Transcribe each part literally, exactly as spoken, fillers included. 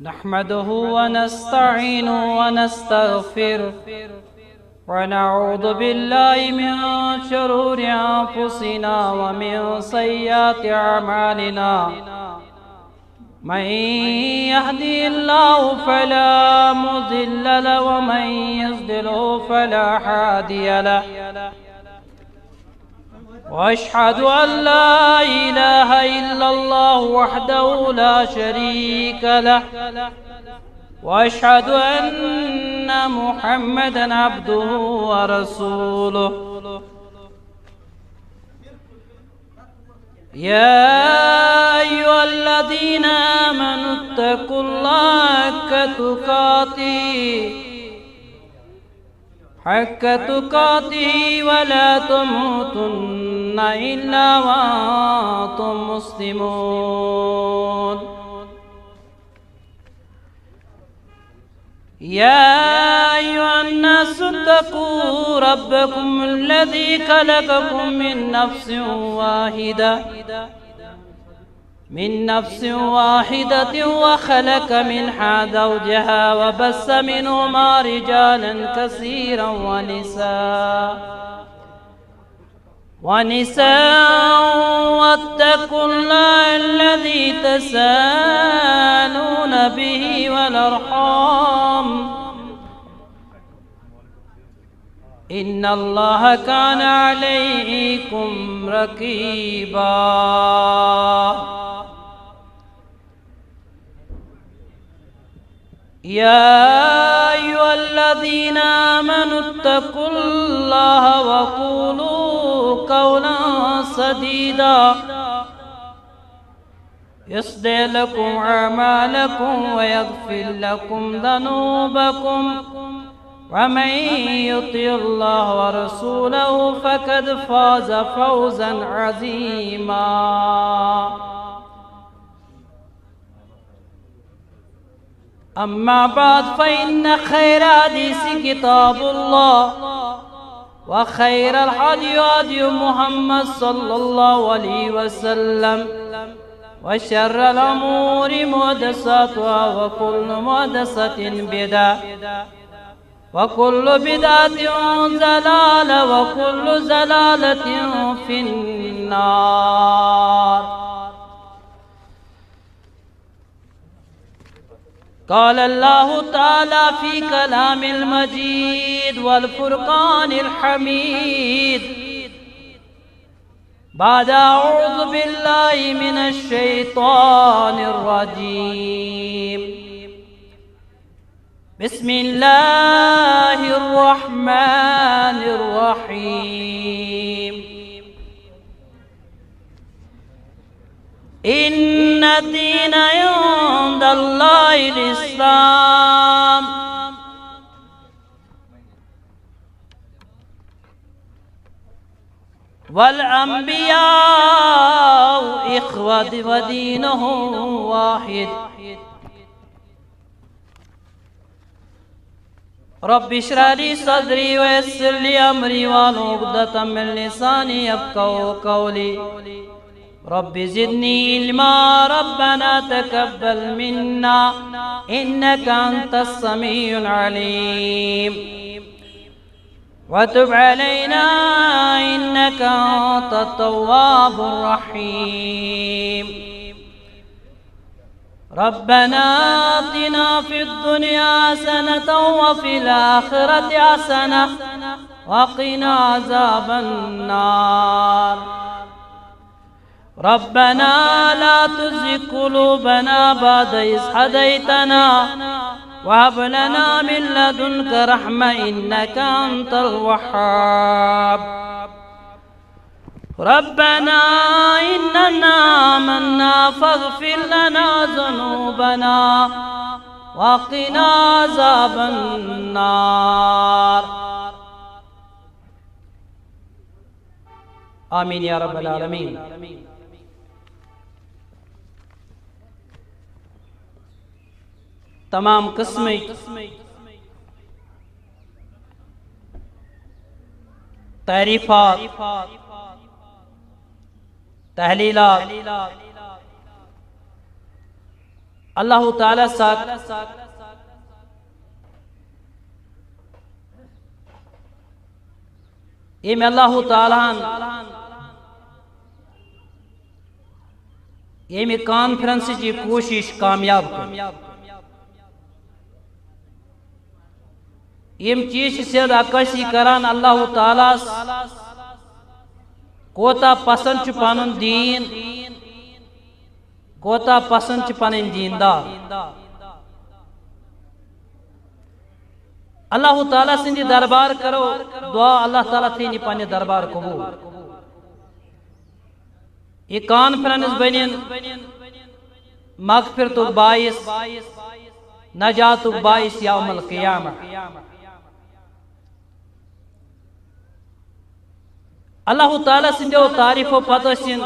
نحمده ونستعينه ونستغفره، ونعوذ بالله من شرور أنفسنا ومن سيئات أعمالنا. من يهدي الله فلا مضل له، ومن يضلله فلا هادي له. وأشهد أن لا إله إلا الله وحده لا شريك له، وأشهد أن محمدا عبده ورسوله. يا أيها الذين آمنوا اتقوا الله حق تقاته، حق تقاته ولا تموتن إلا وأنتم مسلمون. يا أيها الناس اتقوا ربكم الذي خلقكم من نفس واحدة، من نفس واحدة وخلق منها زوجها وبث منهما رجالا كثيرا ونساء، ونساء، واتقوا الله الذي تساءلون به والأرحام، إن الله كان عليكم رقيبا. يا أيها الذين آمنوا اتقوا الله وقولوا قولا سديدا، يصلح لكم أعمالكم ويغفر لكم ذنوبكم، ومن يطع الله ورسوله فقد فاز فوزا عظيما. أما بعد، فإن خير الحديث كتاب الله، وخير الهدي هدي محمد صلى الله عليه وسلم، وشر الأمور محدثاتها، وكل محدثة بدعة، وكل بدعة ضلالة، وكل ضلالة في النار. قال الله تعالى في كلام المجيد والفرقان الحميد، بعد أعوذ بالله من الشيطان الرجيم. بسم الله الرحمن الرحيم. إن الدين عند الله الإسلام، والأنبياء إخوة ودينهم واحد. رب اشرح لي صدري ويسر لي أمري واحلل عقدة من لساني يفقهوا قولي. رب زدني علما، ربنا تقبل منا إنك أنت السميع العليم، وتب علينا إنك أنت التواب الرحيم. ربنا آتنا في الدنيا حسنة وفي الآخرة حسنة وقنا عذاب النار. ربنا لا تزغ قلوبنا بعد إذ هديتنا وهب لنا من لدنك رحمة إنك أنت الوهاب. ربنا إننا آمنا فاغفر لنا ذنوبنا وقنا عذاب النار. آمين يا رب العالمين. تمام قسمٕکۍ تعریفات، تحلیلات، اللہ تعالیٰ ساتھ، ییٚمہِ اللہ تعالیٰ ہن ییٚمہِ کانفرنسٕچ یہِ کوٗشِش کامیاب کٔر۔ یِم چیٖز چھِ سیوٚد عکٲسی کران اللہ تعالیٰ ہس کوتاہ پسند چھُ پنُن دیٖن، کوتاہ پسند چھِ پنٕنۍ دیٖندار۔ اللہ تعالیٰ سٕنٛدِ دربار کرو دعا، اللہ تعالیٰ تھٲیِن یہِ پننہِ دربار قبوٗل۔ یہِ کانفرنس بنِن مغفرتُک باعث، نجاتُک باعث یوم القیامہ۔ اللہ تعالیٰ سٕنٛدیو تعریفو پتہٕ ٲسِن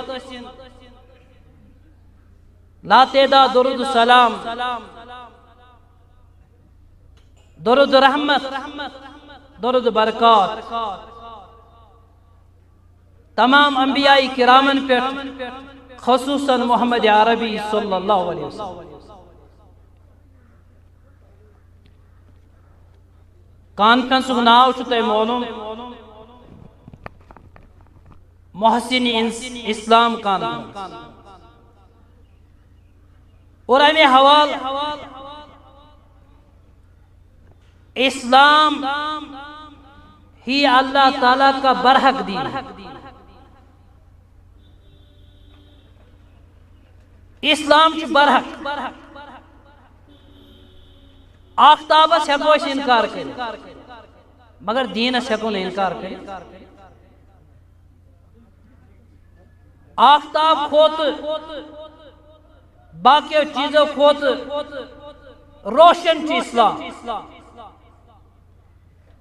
لاتعداد درود و سلام، درود و رحمت، درود و برکات تمام انبیاء کرامن پٮ۪ٹھ، خصوصاً محمد عربی صلی اللہ علیہ وسلم۔ کانفرنسُک ناو چھُ تۄہہِ معلوم، محسن انس-، اسلام کانفرنس۔ اور اَمہِ حوالہٕ اسلام ہی اللہ تعالیٰ کا برحق دین ہے۔ اسلام چھُ برحق۔ آفتابس ہٮ۪کو أسۍ انکار کٔرِتھ، مگر دیٖنس ہٮ۪کو نہٕ انکار کٔرِتھ۔ آفتاب کھۄتہٕ، باقیو چیٖزو کھۄتہٕ روشن چھُ اسلام۔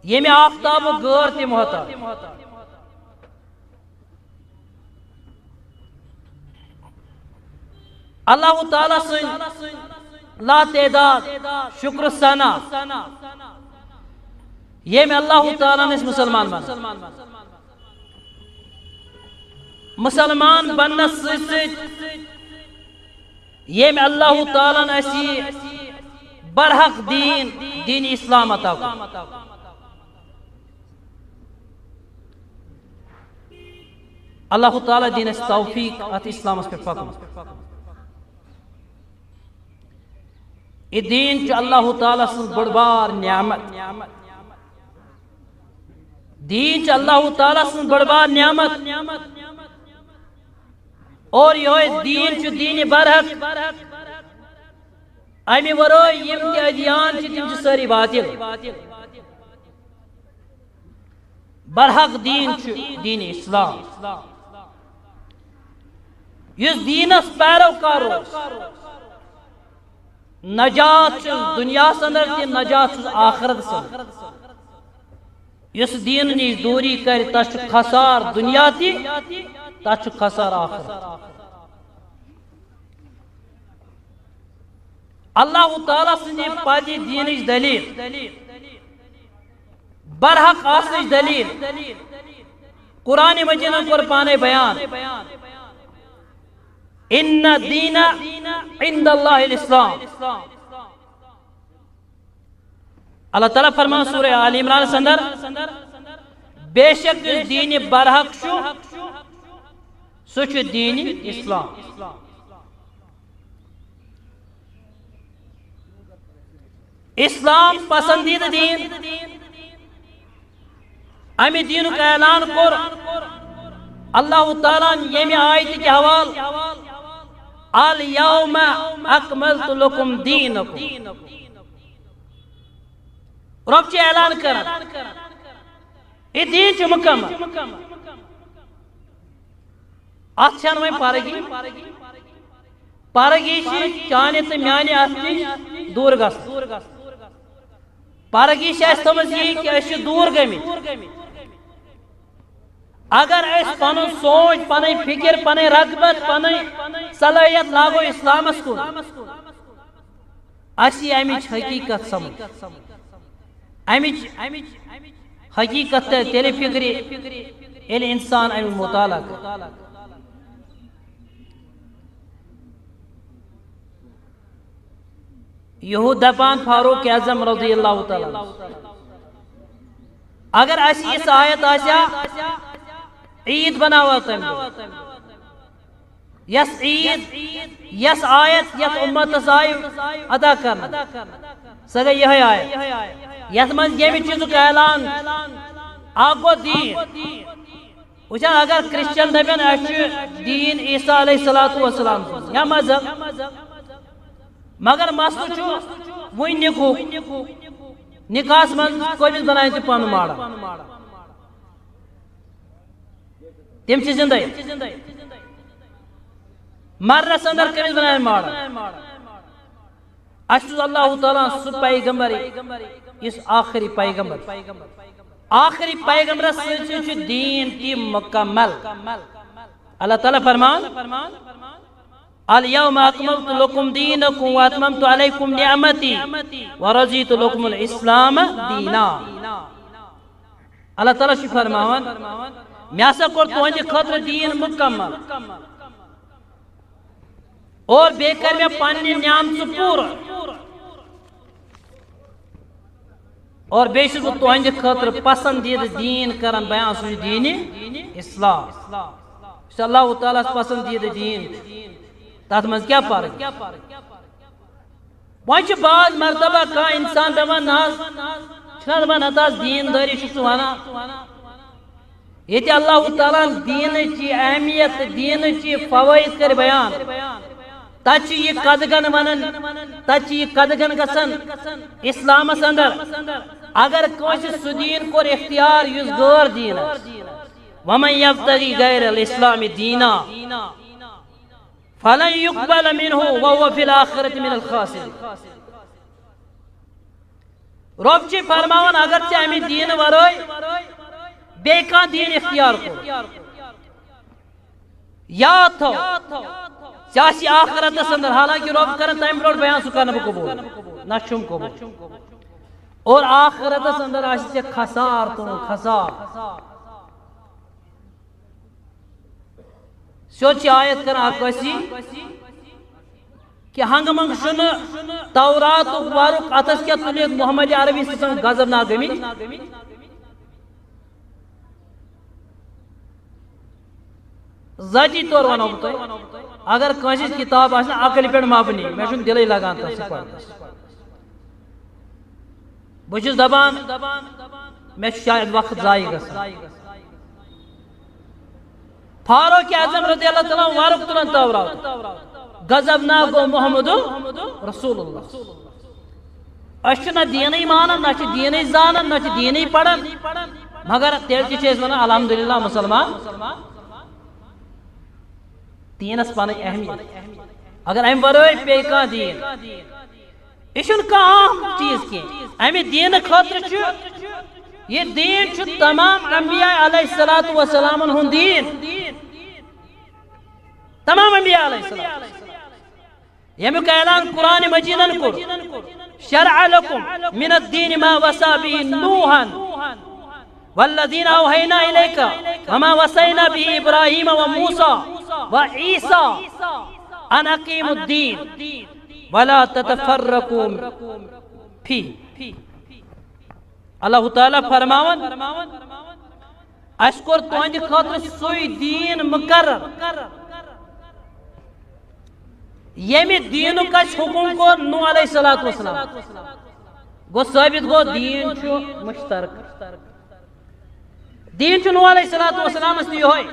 ییٚمہِ آفتابُک غٲر تہِ محتاج۔ اللہ تعالیٰ سٕنٛدۍ لاتعداد شکر ثنا، ییٚمۍ اللہ تعالیٰ ہن أسۍ مسلمان بنٲے۔ مسلمان بننس سۭتۍ سۭتۍ ییٚمۍ اللہ تعالیٰ ہن اَسہِ یہِ برحق دیٖن، دیٖن اسلام عطا کوٚر۔ اللہ تعالیٰ دِیِن اَسہِ توفیق اَتھ اسلامس پٮ۪ٹھ پکُن۔ یہِ دیٖن چھُ اللہ تعالیٰ سٕنٛز بٔڑ بار نعمت۔ دیٖن چھُ اللہ تعالیٰ سٕنٛز بٔڑ بار نعمت۔ اور یِہوٚے دیٖن چھُ دیٖنِ برحق۔ اَمہِ ورٲے یِم تہِ ادیان چھِ، تِم چھِ سٲری باطل۔ برحق دیٖن چھُ دیٖنِ اسلام۔ یُس دیٖنس پیروکار روزِ، نجات چھُس دُنیاہس اندر تہِ، نجات چھُس آخرتس اندر۔ یُس دیٖن نِش دوٗری کرِ، تس چھُ خسار دُنیا تہِ، تس چھُ خسار آخرت۔ اللہ تعالیٰ سٕنٛدِ پزِ دیٖنٕچ دلیل، برحق آسنٕچ دلیل۔ قرآن مجیدن کوٚر پانے بیان، "ان الدین عند اللہ الاسلام۔" اللہ تعالیٰ فرمان سورہ آل عمرانس اندر، "بے شک یُس دیٖنِ برحق چھُ، سُہ چھُ دیٖنِ اسلام۔" اسلام پسندیدٕ دیٖن۔ اَمہِ دیٖنُک اعلان کوٚر اللہ تعالیٰ ہن ییٚمہِ آیتہِ کہِ حوالہٕ، "الیوم اکملت لکم دینکم۔" رۄب چھُ اعلان کران، یہِ دیٖن چھُ مُکمل۔ اتھ چھنہٕ وۄنۍ پرگی۔ پرگی چھِ چانہِ تہٕ میانہِ اتھ نِش دوٗر گژھُن۔ پرگی چھِ اسہِ تھٲومٕژ یی کہِ أسۍ چھِ دوٗر گٔمٕتۍ۔ اگر أسۍ پنُن سونچ، پنٕنۍ فکر، پنٕنۍ رغبت، پنٕنۍ صلٲحیت لاگو اسلامس کُن، اسہِ یی امِچ حقیقت سمجھ۔ امِچ حقیقت تہِ تیٚلہِ فکرِ، ییٚلہِ انسان امیُک مطالعہ کرِ۔ یہو دپان فاروق اعظم رضی اللہ تعالیٰ عنہ، اگر اسہِ یِژھ آیت آسہِ ہا، عید بناوو تمہِ دۄہ۔ یس عید، یس آیت یتھ امتس آیہِ ادا کرنہٕ، سۄ گٔے یہے آیت، یتھ منٛز ییٚمہِ چیٖزُک اعلان اکھ گوٚو دیٖن۔ وٕچھان، اگر کرسچن دپن اسہِ چھُ دیٖن عیسیٰ علیہ الصلوۃ والسلام سُنٛد یا مذہب، مگر مسلہٕ چھُ وُنہِ نِکہُک، نِکاحس منٛز کٔمِس بناوِ تہِ پنُن ماڈل؟ تِم چھِ زِندَے۔ مرنس اندر کٔمِس بناوِ ماڈل؟ اسہِ چھُ اللہ تعالیٰ سُہ پیغمبر، یُس آخری پیغمبر۔ آخری پیغمبرس سۭتۍ سۭتۍ چھُ دیٖن تہِ مکمل۔ اللہ تعالیٰ فرمان، الیوم اکملت لکم دینکم واتممت علیکم نعمتی ورضیت لکم الاسلام دینا۔ اللہ تعالیٰ چھُ فرماوان، مےٚ ہسا کوٚر تُہنٛدِ خٲطرٕ دیٖن مُکمل، اور بیٚیہِ کَرِ مےٚ پننہِ نعمژٕ پوٗرٕ، اور بیٚیہِ چھُس بہٕ تُہنٛدِ خٲطرٕ پسندیدٕ دیٖن کران بیان، سُہ چھُ دیٖنِ اسلام۔ یُس اللہ تعالیٰ ہس پسندیدٕ دیٖن، تتھ منٛز کیٛاہ فرق؟ وۄنۍ چھُ بعض مرتبہ کانٛہہ انسان دپان، نہ حظ، چھُنہ دپان، نتہٕ حظ دیٖن دٲری چھُ سُہ ونان۔ ییٚتہِ اللہ تعالیٰ ہن دیٖنٕچ یہِ اہمیت تہٕ دیٖنٕچ یہِ فوٲیِد کٔرۍ بیان، تتہِ چھِ یہِ قدغن ونان، تتہِ چھِ یہِ قدغن گژھان اسلامس اندر۔ اگر کٲنٛسہِ سُہ دیٖن کوٚر اختیار یُس غٲر دیٖن آسہِ، ومن یبتغی غیر الاسلام دینا فلن یقبل منہ وہو فی الآخرۃ من الخاسرین۔ رۄب چھِ فرماوان، اگر ژےٚ اَمہِ دیٖنہٕ ورٲے بیٚیہِ کانٛہہ دیٖن اختیار کوٚر، یاد تھاو، ژےٚ آسی آخرتس اندر، حالانکہ رۄب کرن تَمہِ برونٛٹھ بیان، سُہ کرنہٕ بہٕ قبول، نہ چھُم قبول۔ اور آخرتس اندر آسی ژےٚ خسار تُلُن، خسار۔ سیوٚد چھِ آیت کران عکٲسی کہِ ہنگہٕ منگہٕ چھُنہٕ توراتُک ورُق اتھس کیٛاہ تُلِتھ محمد عربی سٕنٛز غضبناک گٔمٕتۍ۔ ذٲتی طور ونو بہٕ تۄہہِ، اگر کٲنٛسہِ ہٕنٛز کِتاب آسہِ نہ عقلہِ پٮ۪ٹھ مبنی، مےٚ چھُنہٕ دِلٕے لگان تتھ سُہ پرنس۔ بہٕ چھُس دپان، مےٚ چھُ شاید وقت ضایع گژھان۔ فاروق اعظم رضی اللہ تعالیٰ عنہ ورُق تُلان تورات۔ غضبناک گوٚو محمد رسول اللہ۔ أسۍ چھِ نہ دیٖنٕے مانان، نہ چھِ دیٖنٕے زانان، نہ چھِ دیٖنٕے پران، مگر تیٚلہِ تہِ چھِ أسۍ ونان، الحمدللہ، مسلمان۔ دیٖنس پنٕنۍ اہمیت۔ اگر امہِ ورٲے پیٚیہِ کانٛہہ دیٖن، یہِ چھُنہٕ کانٛہہ اہم چیٖز کینٛہہ۔ امہِ دیٖنہٕ خٲطرٕ چھُ، یہِ دیٖن چھُ تمام انبیاء علیہ الصلوۃ والسلامن ہُنٛد دیٖن۔ تمام انبیاء علیہ السلام، ییٚمیُک اعلان قرآن مجیدن کوٚر، شرع لکم من الدین ما وصی به نوحا والذین اوحینا الیک وما وصینا به ابراہیم و موسی و عیسی ان اقیموا الدین ولا تتفرقوا فیہ۔ اللہ تعالیٰ فرماوان، اسہِ کوٚر تُہنٛدِ خٲطرٕ سُے دیٖن مُقرر، ییٚمہِ دیٖنُک اسہِ حُکم کوٚر نوح علیہ الصلوۃ والسلام۔ گوٚو ثٲبت گوٚو، دیٖن چھُ مُشترک۔ دیٖن چھُ نوح علیہ الصلوۃ والسلامس تہِ یِہوٚے،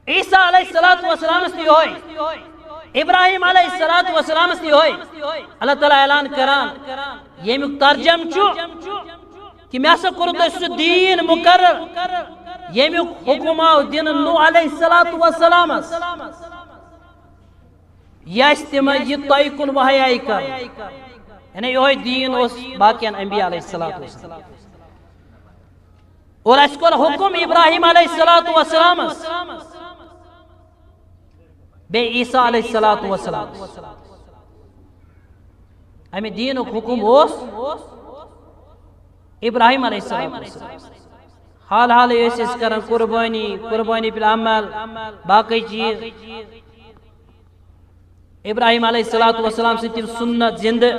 عیسیٰ علیہ الصلوۃ والسلامس تہِ یِہوٚے، ابراہیم علیہ الصلوۃ والسلامس تہِ یِہوٚے۔ اللہ تعالیٰ اعلان کران، ییٚمیُک ترجمہٕ چھُ کہِ مےٚ ہسا کوٚرُو تۄہہِ سُہ دیٖن مُقرر، ییٚمیُک حُکم آو دِنہٕ نوح علیہ الصلوۃ والسلامس۔ یہِ آسہِ تِمن یہِ تۄہہِ کُن وحی آیہِ کرنہٕ۔ یعنی یِہوٚے دیٖن اوس باقین انبیاء علیہ الصلوۃ والسلام۔ اور اسہِ کوٚر حُکم ابراہیم علیہ الصلوۃ والسلامس، بیٚیہِ عیسیٰ علیہ الصلوۃ والسلام۔ امہِ دیٖنُک حُکم اوس ابراہیم علیہ الصلوۃ والسلام۔ حال حالٕے ٲسۍ أسۍ کران قربٲنی، قربٲنی بالعمل، باقٕے چیٖز۔ ابراہیم علیہ الصلوۃ والسلام سٕنٛدۍ تِم سُنت زِندٕ۔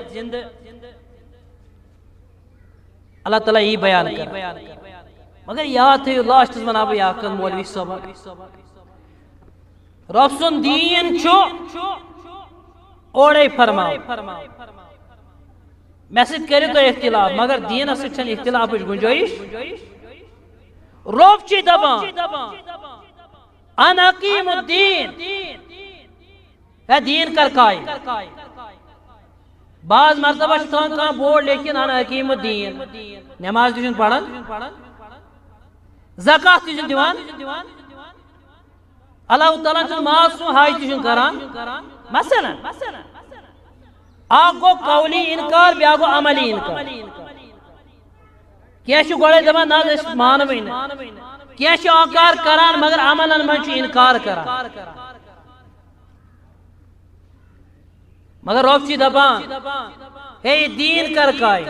اللہ تعالیٰ یی بیان کر۔ مگر یاد تھٲیِو، لاسٹس ونہٕ ہا بہٕ یہِ اکھ کتھ مولوی صٲبن۔ رۄب سُنٛد دیٖن چھُ اورَے فرماوُن۔ مےٚ سۭتۍ کٔرِو تُہۍ اختلاف، مگر دیٖنس سۭتۍ چھَنہٕ اختلافٕچ گُنجٲیِش۔ رۄب چھُ دپان، ان اقیم الدین، ہے دیٖن کر قائم۔ بعض مرتبہ چھُ تھاوان کانٛہہ بورڈ لیکھِتھ، ان اقیم الدین، نماز تہِ چھُنہٕ پران، زکات تہِ چھُنہٕ دِوان، اللہ تعالیٰ چھُنہٕ ماز سُنٛد حج تہِ چھُنہٕ کران۔ مثلاً، اکھ گوٚو قولی انکار، بیٛاکھ گوٚو عملی انکار۔ کینٛہہ چھِ گۄڈَے دَپان، "نہ حظ، أسۍ مانوٕے نہٕ۔" کینٛہہ چھِ انکار کران، مگر عملن منٛز چھُ انکار کران۔ مگر رۄب چھُ دَپان، ہے، یہِ دیٖن کر قائم۔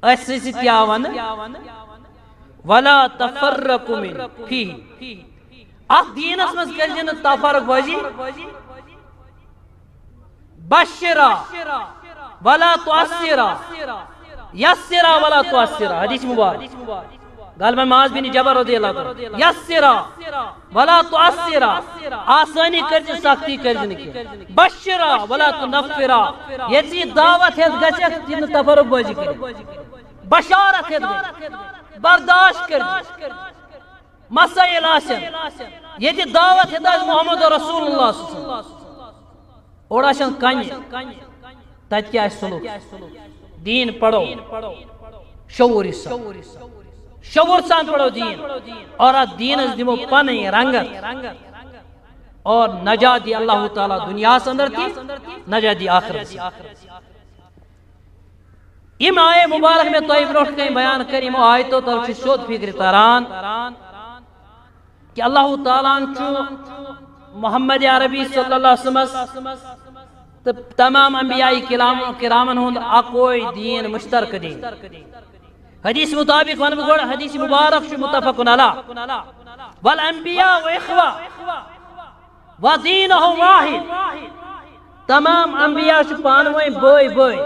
أسۍ سۭتۍ کیٛاہ وَنہٕ؟ ولا تفرقوا من فیہ۔ اَتھ دیٖنَس منٛز کٔرۍزِ نہٕ تفرق بٲزی۔ بشرا ولا تعسرا، یسرا ولا تعسرا۔ حدیث مبارک۔ غالباً معاذ بن جبل رضی اللہ تعالیٰ عنہ۔ یسرا ولا تعسرا، آسٲنی کٔرۍزِ، سختی کٔرۍزِ نہٕ کینٛہہ۔ بشرا ولا تنفرا، ییٚتہِ یہِ دعوت ہٮ۪تھ گژھٮ۪کھ، یہِ نہٕ تفرق بٲزی کٔرِتھ۔ بشارت ہٮ۪تھ گژھِ، برداشت کٔرۍزِ۔ مسائل آسن، ییٚتہِ دعوت ہٮ۪تھ آسہِ محمد رسول اللہ صلی اللہ علیہ وسلم۔ اورٕ آسن کنہِ، تتہِ کیٛاہ آسہِ سلوک؟ دیٖن پرو، شعوٗر سان، شعوٗر سان پرو دیٖن، اور اتھ دیٖنس دِمو پنٕنۍ رنگت، اور نجات دی اللہ تعالیٰ دنیاہس اندر تہِ، نجات دی آخرت۔ یِم آیے مبارک مےٚ تۄہہِ برونٛٹھ کنہِ بیان کٔر، یِمو آیتو تل چھُ سیوٚد فکرِ تران۔ کہ اللہ تعالیٰ ہن چھُ محمد عربی صلی اللہ علیہ وسلمس تہٕ تمام انبیاء کرام، کرامن ہُنٛد اکوے دیٖن، مشترکہٕ دیٖن۔ حدیث مطابق ونہٕ بہٕ گۄڈٕ، حدیث مبارک چھُ متفق علیہ، والانبیاء اخوہ ودینہم واحد۔ تمام انبیاء چھِ پانہٕ ؤنۍ بٲے بٲے۔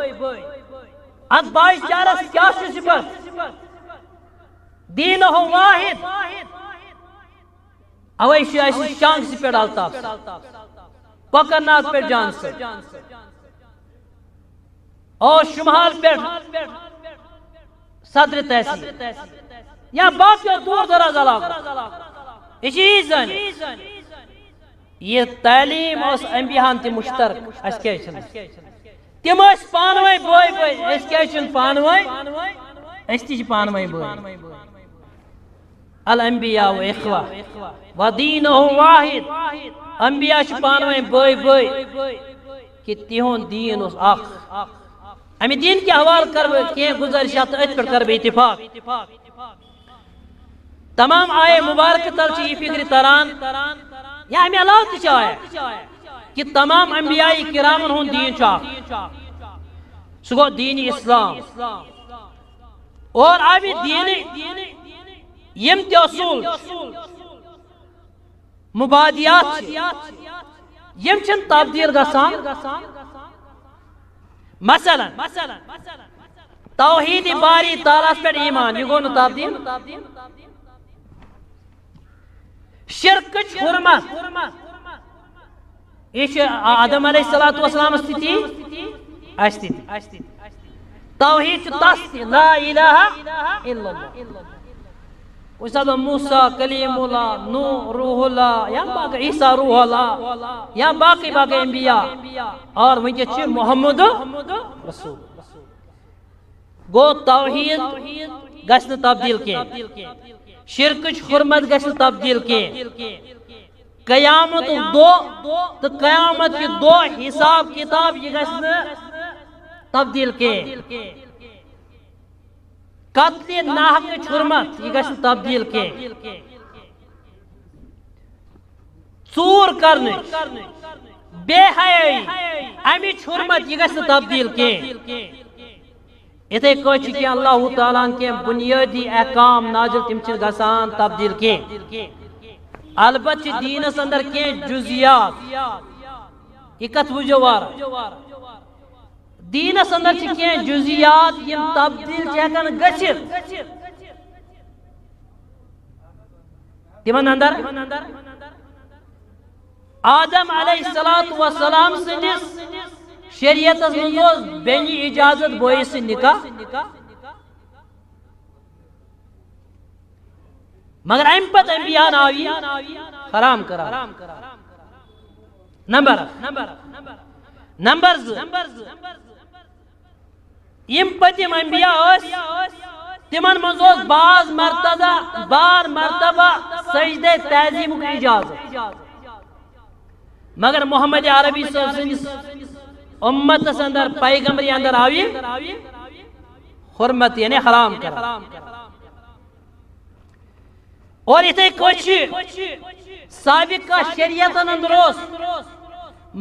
اتھ بھائی چارس کیٛاہ چھُ صفت؟ دینہم واحد۔ اوے چھُ اَسہِ شانٛگسہِ پٮ۪ٹھ الطاف صٲب، کۄکرناگ پٮ۪ٹھ جان صٲب، اور شمال پٮ۪ٹھ صدر تحصیل یا باقیو دوٗر دراز علاقو۔ یہِ چھِ یی زٲنِتھ۔ یہِ تعلیٖم ٲس انبیاہن تہِ مشترک، اَسہِ کیٛازِ چھِنہٕ؟ تِم ٲسۍ پانہٕ ؤنۍ بٲے بٲے، أسۍ کیٛازِ چھِنہٕ پانہٕ ؤنۍ؟ أسۍ تہِ چھِ پانہٕ ؤنۍ بٲے۔ الانبیاء اخوہ ودینہم واحد۔ انبیاء چھِ پانہٕ ؤنۍ بٲے بٲے، کہ تِہُنٛد دیٖن اوس اکھ۔ اَمہِ دیٖن کہِ حوالہٕ کرٕ بہٕ کینٛہہ گُزٲرِشات تہٕ أتھۍ پٮ۪ٹھ کرٕ بہٕ اتفاق۔ تمام آیے مبارکہٕ تل چھِ یہِ فکرِ تران، یا اَمہِ علاوٕ تہِ چھِ آیت، کہ تمام انبیاء کرامن ہُنٛد دیٖن چھُ اکھ، سُہ گوٚو دیٖنِ اسلام۔ اور اَمہِ دیٖنہٕ یِم تہِ اصوٗل چھِ، مبادیات چھِ، یِم چھِنہٕ تبدیٖل گژھان۔ مثلاً، توحید باری تعالیٰ ہس پٮ۪ٹھ ایمان، یہِ گوٚو نہٕ تبدیٖل۔ شرکٕچ حرمت، یہِ چھِ آدم علیہ الصلوۃ والسلامس تہِ تی، اَسہِ تہِ تی۔ توحید چھُ تس تہِ، لا الہ الا اللہ۔ کُنہِ ساتہٕ موسیٰ کلیم اللہ، نوح روح اللہ، یا باقی عیسیٰ روح اللہ، یا باقی باقی انبیاء، اور وٕنکیٚس چھِ محمد رسول۔ گوٚو توحید گژھِ نہٕ تبدیٖل کینٛہہ، شرکٕچ حرمت گژھِ نہٕ تبدیٖل کینٛہہ، قیامتُک دۄہ تہٕ قیامت کہِ دۄہ حساب کتاب یہِ گژھِ نہٕ تبدیٖل کینٛہہ۔ قتلِ ناحقٕچ حرمت، یہِ گژھِ نہٕ تبدیٖل کینٛہہ۔ ژوٗر کرنٕچ، بے حیٲیی، اَمِچ حرمت، یہِ گژھِ نہٕ تبدیٖل کینٛہہ۔ یِتھَے کٲٹھۍ چھِ کینٛہہ اللہ تعالیٰ ہَن کینٛہہ بُنیٲدی احکام نازِل، تِم چھِنہٕ گژھان تبدیٖل کینٛہہ۔ البتہ چھِ دیٖنس اندر کینٛہہ جزیات۔ یہِ کتھ بوٗزِو وارٕ۔ دیٖنس اندر چھِ کینٛہہ جزیات، یِم تبدیل چھِ ہٮ۪کان گٔژھِتھ۔ تِمن اندر آدم علیہ الصلوۃ والسلام سٕنٛدِس شریعتس منٛز اوس بیٚنہِ اجازت بٲیِس سۭتۍ نکاح، مگر امہِ پتہٕ انبیاہن آو یہِ حرام قرار۔ نمبر اکھ۔ نمبر زٕ، یِم پٔتِم انبیاء ٲسۍ، تِمن منٛز اوس بعض مرتبہ، بار مرتبہ سجدے تعظیمُک اجازت، مگر محمد عربی صٲب سٕنٛدِس امتس اندر، پیغمبری اندر آو یہِ حرمت، یعنی حرام قرار۔ اور یِتھے کٲٹھۍ چھِ سابقہ شریعتن اندر اوس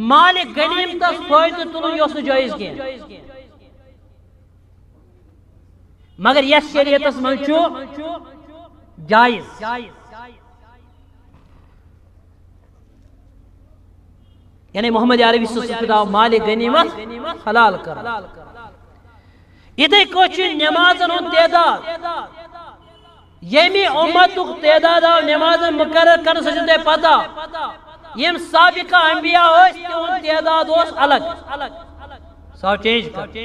مال غنیمتس فٲیدٕ تُلُن، یہِ اوس نہٕ جٲیز کینٛہہ، مگر یتھ شریعتس منٛز چھُ جٲیز۔ یعنی محمد عربی صٲب سٕنٛدِ آو مال غنیمت حلال کرنہٕ۔ یِتھے کٲٹھۍ چھُ نمازن ہُنٛد تعداد، ییٚمہِ امتُک تعداد آو نمازن مقرر کرنہٕ، سُہ چھُو تۄہہِ پتہ۔ یِم سابقہ انبیاء ٲسۍ، تِہُنٛد تعداد اوس الگ، سُہ آو چینج کرنہٕ۔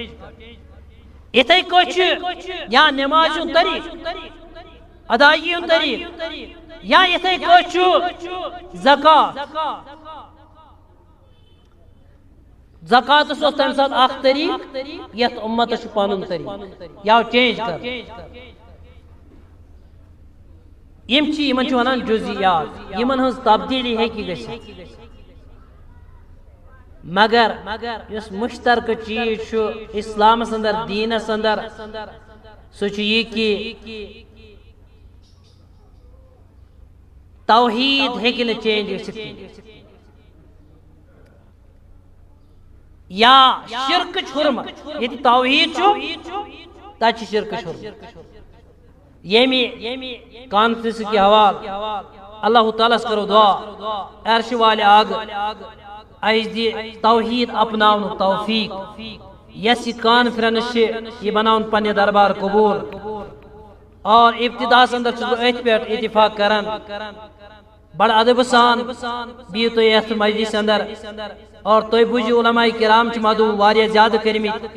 یِتھے کٲٹھۍ چھُ یا نماز ہُنٛد طریقہٕ، ادائیگی ہُنٛد طریقہٕ، یا یِتھے کٲٹھۍ چھُ زکوٰۃ۔ زکوٰۃس اوس تمہِ ساتہٕ اکھ طریقہٕ، یتھ امتس چھُ پنُن طریقہٕ، یہِ آو چینج کرنہٕ۔ یِم چھِ، یِمن چھِ ونان جزیات، یِمن ہٕنٛز تبدیلی ہیٚکہِ گٔژھِتھ۔ مگر یُس مشترکہٕ چیٖز چھُ اسلامس اندر، دیٖنس اندر، سُہ چھُ یہِ کہِ توحید ہیٚکہِ نہٕ چینج گٔژھِتھ کینٛہہ۔ یا شرکٕچ حرمت، ییٚتہِ توحید چھُ، تَتہِ چھِ شرکٕچ حرمت۔ ییٚمہِ کانفرنس کہِ حوالہٕ اللہ تعالیٰ ہس کرو دعا، عرش والہِ آگہٕ، اَسہِ دِ توحید اپناونُک توفیق۔ یۄس یہِ کانفرنس چھِ، یہِ بناوُن پننہِ دربار قبول۔ اور ابتداس اندر چھُس بہٕ أتھۍ پٮ۪ٹھ اتفاق کران، بڑٕ ادبہٕ سان بِہِو تُہۍ یتھ مجلس اندر، اور تُہۍ بوٗزِو علماء کرام چھِ مدعو واریاہ زیادٕ کٔرمٕتۍ،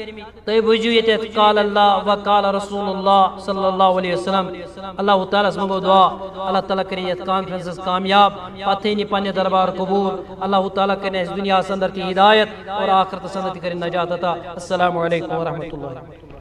تُہۍ بوٗزِو ییٚتٮ۪تھ قال اللہ و قال رسول اللہ صلی اللہ علیہ وسلم۔ اللہ تعالیٰ ہس منٛگو دعا، اللہ تعالیٰ کٔرِنۍ یتھ کانفرنسس کامیاب، پتہٕ تھٲینی پننہِ دربار قبول۔ اللہ تعالیٰ کٔرِنۍ اسہِ دُنیاہس اندر تہِ ہدایت اور آخرتس اندر تہِ کٔرِنۍ نجات عطا۔ السلام علیکم ورحمۃ اللہ۔